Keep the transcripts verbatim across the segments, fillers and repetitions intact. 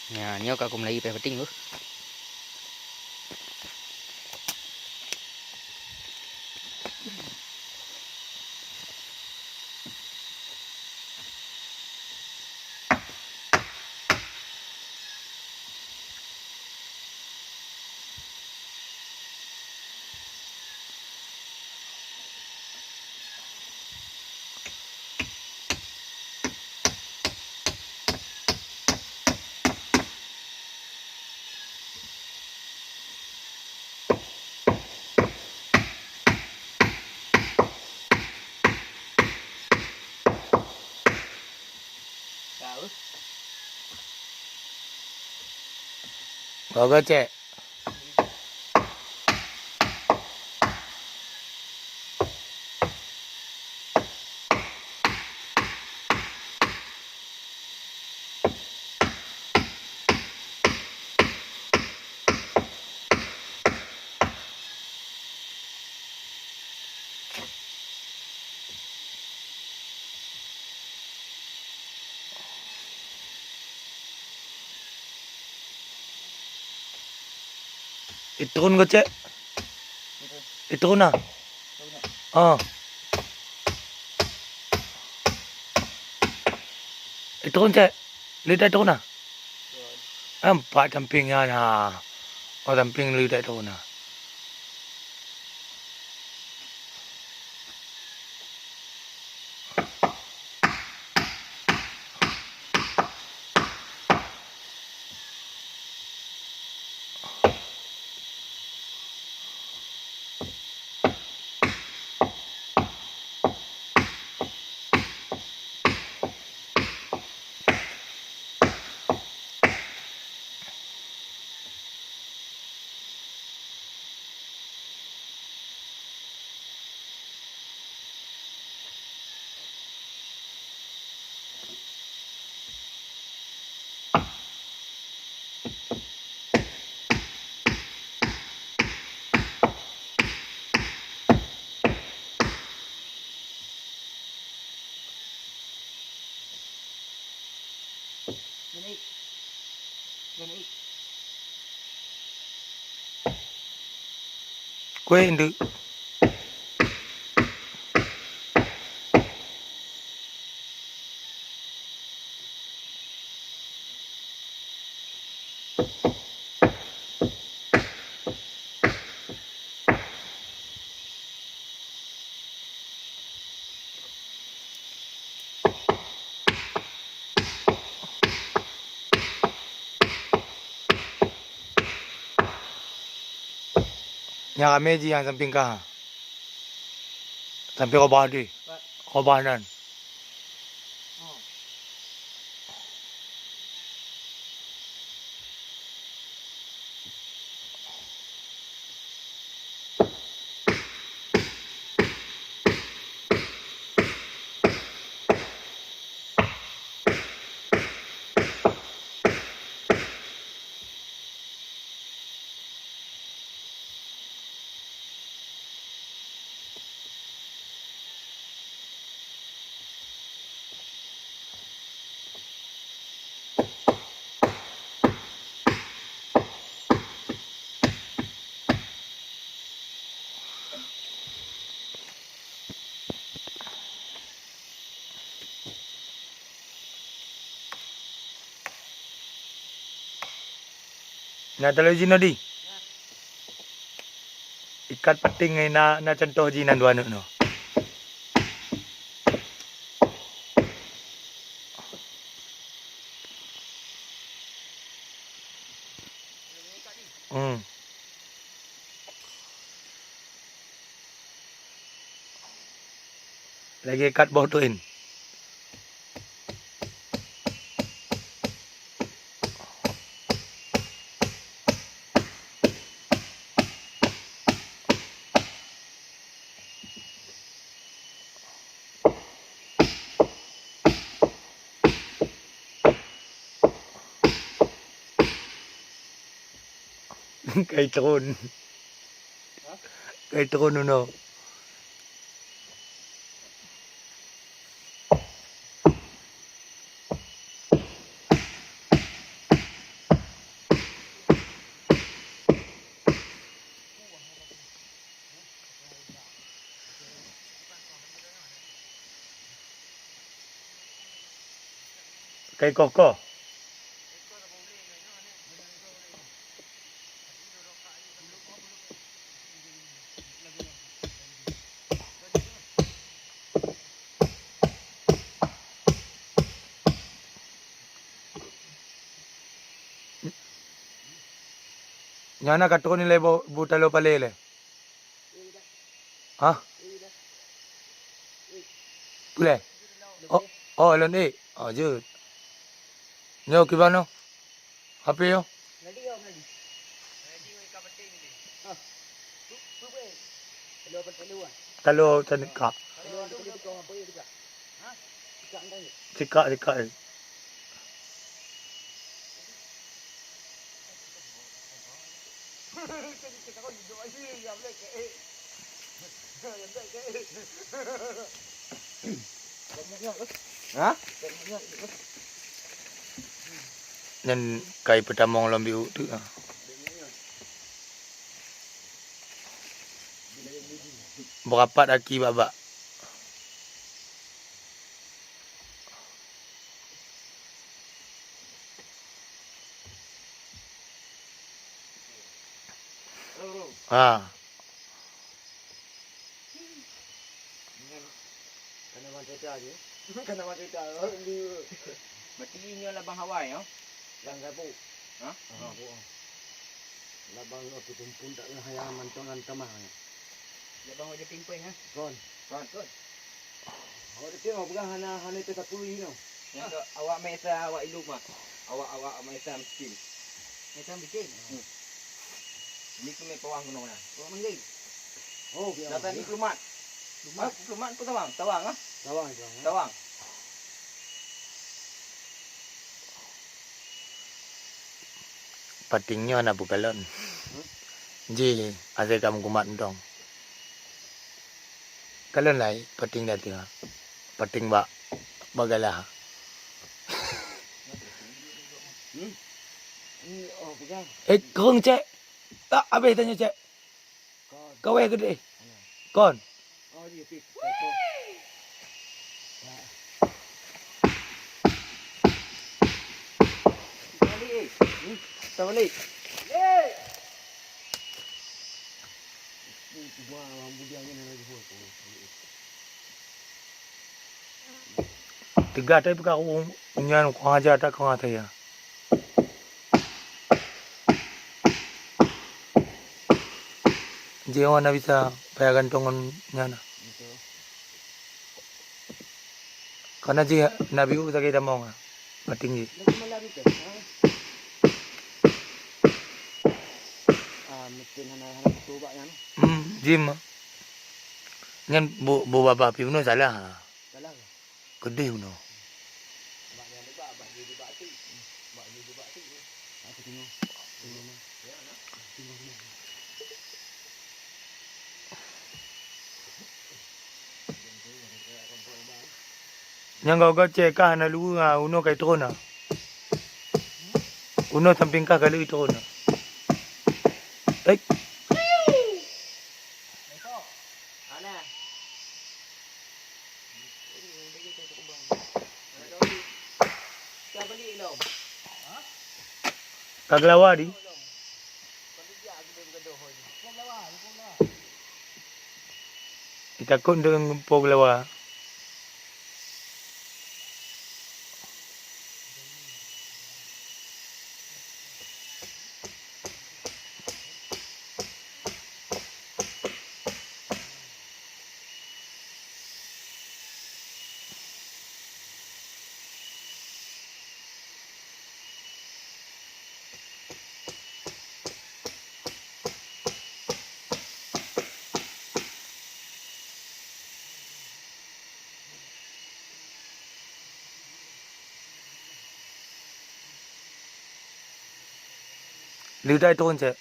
Nyan, nyoe ka kumulai pèh peuting, uh. Gogo, Cek. Itron keuh, Cek? Itron na? Ah. Itron, Cek? Leuet itron na? Nampak sampéng nyan, ha. Oh, sampéng leuet itron na. Kueh induk. Nyang ramé jih nyang sampéng kah. Sampéng kobah deh. Kobah nan. Na taloe jinoe di. Ikat peuting na, na contoh jih nan dua aneuk nyoe. Hmm. Lagèe kat boh tuin. Kai tron. Kai tron unoe. Kai koh-koh. Nyan na ka trôn ilèe bu, bu taloe palé lé. Hah? Peue lé? Oh, oh, lôn ék. Oh, jeuet. Nyoe kiban nyoe. H P nyoe. Taloe teunikak. Sikak, sikak. Ha? Nyan kai peutamong lom biu tu. Beurapat aki bak-bak. Ha. Kana manteta je. Kana manteta. Berarti nyoe labang Hawaii, ya? Labang gabuk. Ha? Ha, bu. Labang nyoe tu pun tak pernah yang mantong antamah. Labang wajah pimpin, ha? Kon. Kon. Kon. Awak tu tengok pegang hana, hana tersapui, you know. Yang tu awak mesa, awak ilu mah. Awak, awak mesa miskin. Mesa miskin? Hmm. Ni keuneuk pawang keunoe na. Pawang manggeng. Oh, biar. Datang ni kelumat. Kelumat. Ah, kelumat apa tawang? Tawang, ah? Tawang, tawang, ah. Tawang. Pating nyoe na bukalon. Hmm? Ji, asai kamu kumat mantong. Kalon lai pating dah teuh. Pating bak, bak galah. Hmm? Ini, oh, pegang. Eh, kong cek. Tak habis tanya cek. Kon. Kawai gede. Kon. Oh, dia pi. Balik, eh. Hmm? Kita balik. Teuga tapi peukaru nyan kurang aja that kurang até ya. Jih awak na bisa payah gantung ngon nyan. Betul. Karena jih Nabi U sagai tamong ah. Pating jih. Lagi malam itu, ha? Ah, mungkin hana, hana betul bak nyan. Hmm, jih mah. Nyan bu, bu babah pi bunoe salah. Salah ke? Keudeh bunoe. Bak nyan bak, bak jih bak tu. Bak jih bak tu. Aku tengok. Tengok mah. Tengok, tengok. Nyang gau-gau cek kah na luwa, ha, unoe kai trôn na. Unoe samping kah ka lheueh trôn na. Eh. Ka geulawa di. Takot untuk po geulawa. Leutai trôn cek.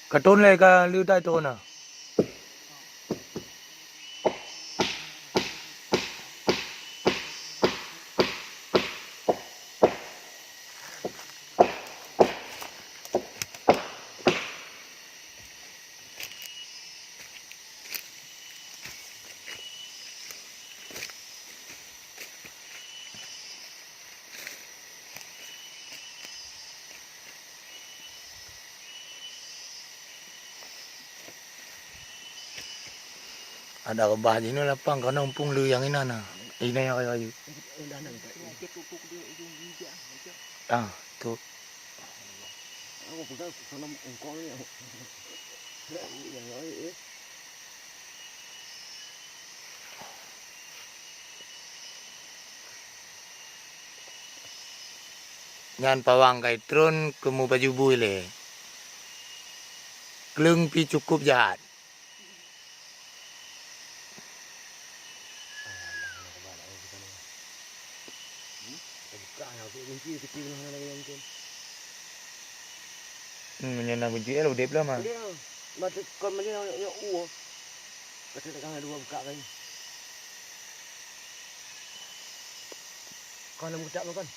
Ka trôn lé ka leutai trôn na. Ada reubah jinoe lapang, karena mumpung le nyang inan na. Inan nyang rayeuk-rayeuk. Ah, tu. Nyan pawang kai tron keu mubaju bui lé. Kleueng pi cukup jahat. Hmm, meunyoe na gunci L udeb lah mah. Udeb lah. Bateuk kon meunyoe nyok, nyok u. Bateuk tegang dua buka kai. Kon meukeutap kon.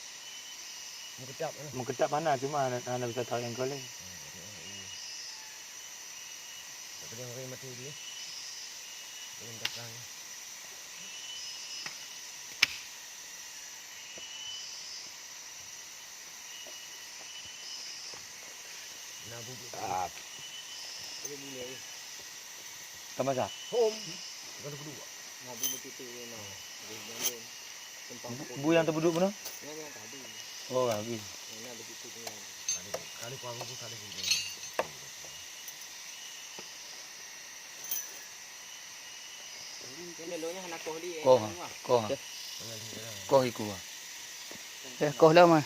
Meukeutap. Meukeutap hana, cuma hana, hana bisa tahu yang koleng. Tapi yang orang mati dia. Belum datang. Nah, bubuk. Ah. Boleh mulai. Ka masak? Hom. Bukan kedua. Nah, bubuk itu, nah. Bubuk yang terbuduk mana? Yang, yang tadi. Oh, lagi. Nah, begitu dengan. Kali, kali kuah bubuk, kali bubuk. Koh, koh. Koh iku. Eh, koh lah mah.